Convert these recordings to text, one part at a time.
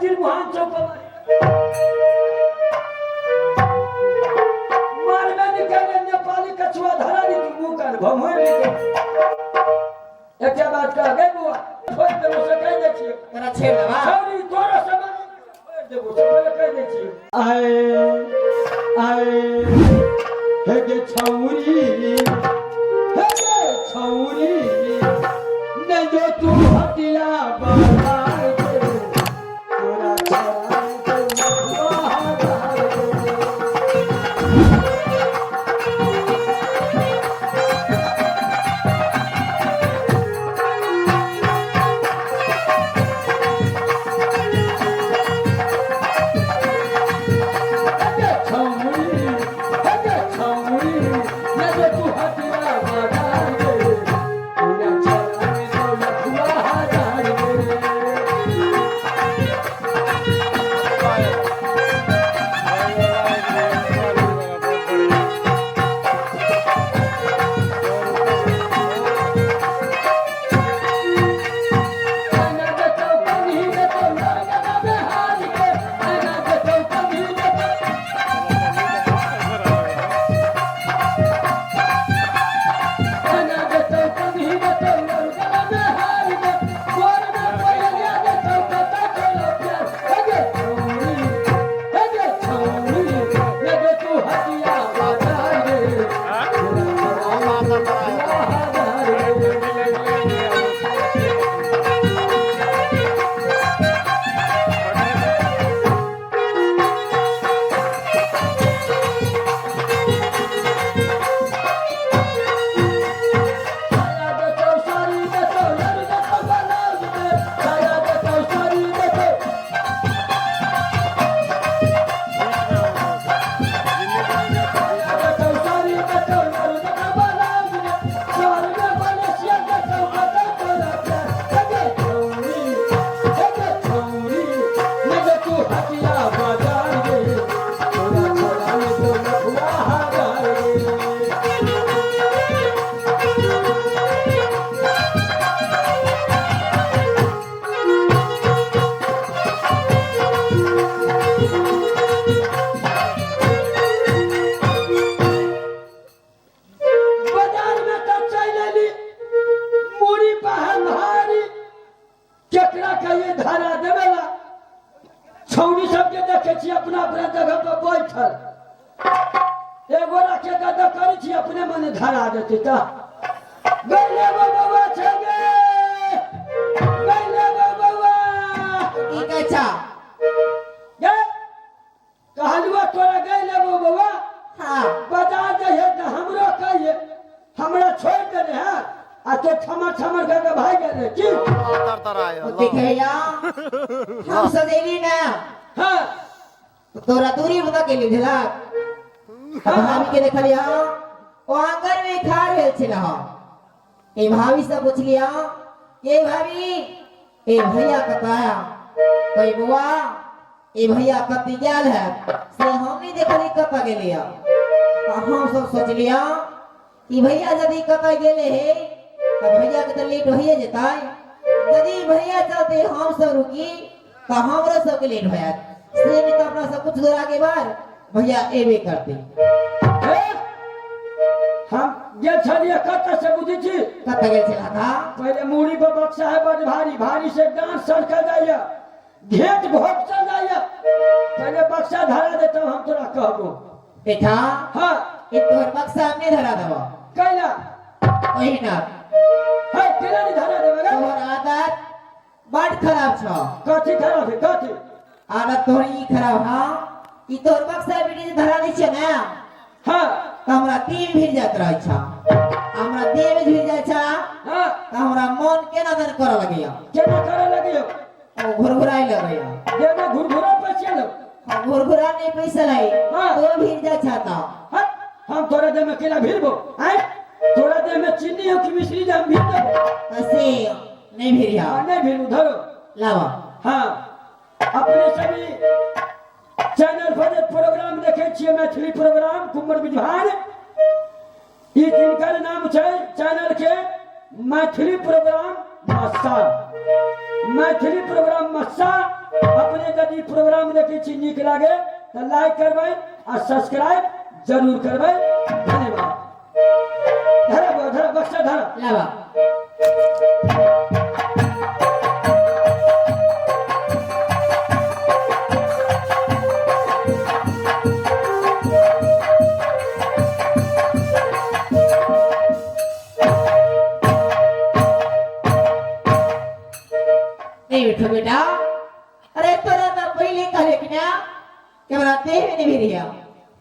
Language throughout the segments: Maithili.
त्रिमुहान चौक पर मारबे निकले नेपाली कछुआ धरा दी तू मुंह कान भमोए निकले। एकटा बात कह गए बुआ, छोड़ देबो से कहि दै छियै। तोरा छेड़ देबा। छौरी तोरो समान छोड़ देबो से पहिले कहि दै छियै। आए आए हे गे छौरी, हे गे छौरी, ने जो तू हटिया बाजार के, तोरा छोड़ा के बाजार के। हे छौरी, हे गे छौरी, ने जो तू हटिया बाजार के, तोरा छोड़ा के बाजार के। एना देतौ कहीं देतौ लड़का बिहार के, एना देतौ कहीं देतौ, एना देतौ कहीं देतौ लड़का बिहार के, गोर में पयलिया देतौ कत करो प्यार। हे गे छौरी, हे गे छौरी, ने जे तू हटिया बाजार रे, तोरा बाजार रे। छाया देतौ साड़ी देतौ लड़ देतौ ब्लाउज के, छाया देतौ साड़ी देतौ, छाया देतौ साड़ी देतौ लड़ देतौ ब्लाउज के, शहर में मलेशिया देतौ कतौ तोरा प्यार। हे गे छौरी, हे गे छौरी, ने जे तू हटिया बाजार रे, तोरा छोड़ा तो लफुआ हजार रे। बाजार में तऽ चलि एली, मूड़ी पहन भारी, केकरा कहिए धरा देवेला। छौड़ी सबके देखे छी अपना अपना जगह पर बैठल, एगो रखे के तऽ करै छी अपने मने धरा देतै। तऽ गैले गो बौआ छै गे, गैले गो बौआ। की कहै छा? गे कहलुआ तोरा गैले गो बौआ। हाँ। बाजार जइहे तऽ हमरो कहिए, हमरा छोड़ि देने है आ तो ठमर ठमर कऽ के भागि गेलै की? देखैया हम सजेली ना। हाँ। तोरा दूरी बता के भेलक। भाभी के देखलिया ओ आंगन में खा रहल छल। ए भाभी से पूछलिया, ए भाभी, ए भैया कतऽ आया? कही बौआ, ए भैया कतऽ गेल है से हम नहीं देखली कतऽ गेलिया। तऽ हम सब सोचलिया कि भैया यदि कतऽ गेले हे तऽ भैया के तऽ लेट होइए जेतै। यदि भैया चलते हम सब रुकी तऽ हमरो सबके लेट हो जायत। से नहीं तऽ अपना सब कुछ दूर आगे बार भैया एबे करते। हे, हम गेल छलियै कतऽ से बुझै छी? कतऽ गेल छला का? पहिले मूड़ी पर बक्सा है बड भारी भारी, से डांस सरकल जाइए, घेट घोपचल जाइए। पहिले बक्सा धरा देतौ हम तोरा कहबो। बेटा। हाँ। ई तोहर बक्सा हम नहीं धरा देबो। कैला? ओहिना। है, केला नहीं धरा देबे गे? तोहर आदत बड खराब छौ। कथी खराब है, कथी? आदत तोहर ई खराब। हाँ, ई तोहर बक्सा बेटी जे धरा दै छियै ने, हाँ, तऽ हमरा देह भिर जाइत रहै छौ। हमरा देह में भिर जाइ छौ तऽ हमरा मन केना दन करऽ लगैया। केना करऽ लगैया? ओ घुरघुराय लगैया। देह में घुरघुरा पैसे लो। हाँ, घुरघुरा नहीं पैसा लाई। हाँ। तो भिर जाइ छौ तऽ। हट, हम तोरा देह में केला भिरबो? आय, तोरा देह में चीनी हो कि मिश्री जे हम भिर देबो? तऽ से नहीं भिरिया। हाँ, नहीं भिरबो, धरो। लावा। हाँ, अपने सभी चैनल पर जे प्रोग्राम देखे छियै मैथिली प्रोग्राम कुमर विद्वान, ई जिनकर नाम छै चैनल के मैथिली प्रोग्राम मस्सा, मैथिली प्रोग्राम मस्सा। अपने यदि प्रोग्राम देखै छी नीक लागे तऽ लाइक करबै आ सब्सक्राइब जरूर करबै। धन्यवाद। धरा बौआ, धरा बक्सा धरा। लाबा। नहीं उठो बेटा। अरे तोरा ना पहले कहले कि ना कि हमरा देह में नहीं भिरिया,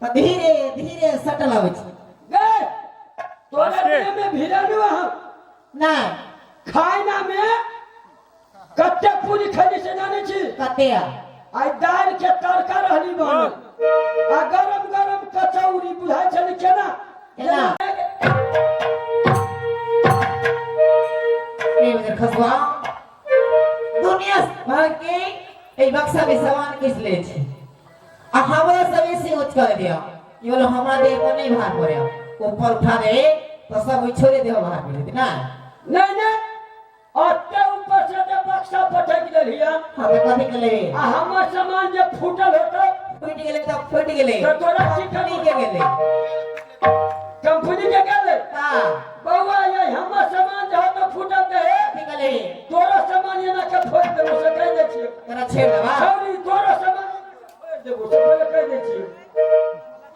तो धीरे धीरे सटल आबै छै। गे तोरा देह में भिरल हम ना। खाना में कते पूरी खैली से जानै छी? कते? आइ दालि के तड़का रहली बनल आ गरम गरम कचौड़ी, बुझाइ छलै केना। केना? ए उधर खसुआ, दुनिया भर के एहि बक्सा में सामान किस ले छी आ हमरा सब से ऊंच कर दिया। ई बोलो हमरा देह पर नहीं भार पड़े, ऊपर उठा दे तो सब छोड़े देह भार पड़े ना। नहीं नहीं, अते ऊपर से जे बक्सा पटक देलियै। हाँ, तो कथी के ले? आ हमर सामान जे फूटल होतै? फूटि गेलै तऽ फूटि गेलै। तऽ तोरा की कंपनी के गेलै। कंपनी के गेलै। हाँ। बौआ, ये हमर सामान जे होतै फूटल दे। कथी के ले? तोरो सामान एना के फोड़ि देबो से कहि दै छियै। तोरा छेड़ देबा। छौरी, तोरो सामान फोड़ि देबो से पहिले कहि दै छियै।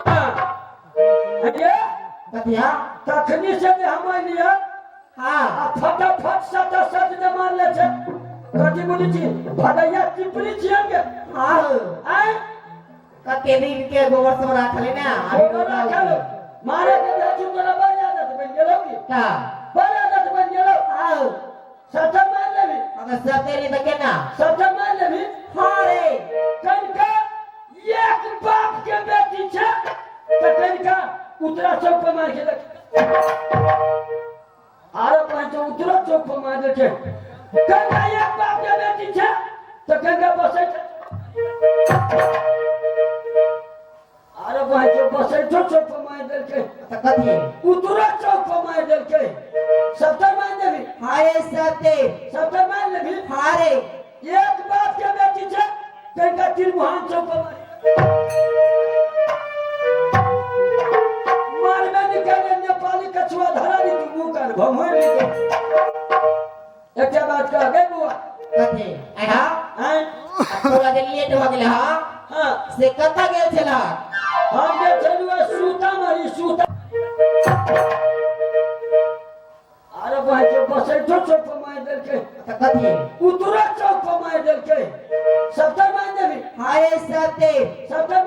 हाँ ये कथिया? तखनी से जे हम अयलियै आ फटाफट सट सट जे मारले छै, कथी बोलै छी, भदैया टिपरी छियै गे। हाँ। आँय? कते दिन के गोबर सब राखल है ना। गोबर राखल मारे के रहै छी। तोरा बड़ आदत बनि गेलौ की? का? बड़ आदत बनि गेलौ। हाँ। सट मारि लेबही? अगर सते नहीं तो केना? सट मारि लेबही? हाँ रे। कनिका एक बाप के बेटी छै तऽ कनिका उतरा चौक पर मारि के देख। आरो पाँच उतरो चौक पर मारि देखे। कनिका एक बाप के बेटी छै तऽ कनिका बसै, आरो पाँच बसैठो चौक पर मारि देलकै। तो कथी? उतरो चौक पर मारि देलकै। सबटा मारि देबही? हाँ रे, सते। सबटा मारि लेबही? हाँ रे। एक बाप के बेटी छै, कनिका त्रिमुहान चौक पर मारबे निकले। नेपाली कछुआ धरा दी तू मुंह कान भमोर निकल। एकटा बात कह गए बुआ। कथी आहा? आँय? तोरा जे लेट भऽ गेलै हा। हाँ। से कतऽ गेल छला? हम जे छलहुँ सीतामढ़ी सूता। अरे भाई, जो बसैठो चौक पर मारि देलकै। तऽ कथी? उतरो चौक पर मारि देलकै। सबटा मारि देबही? हाँ रे, सते। सबटा।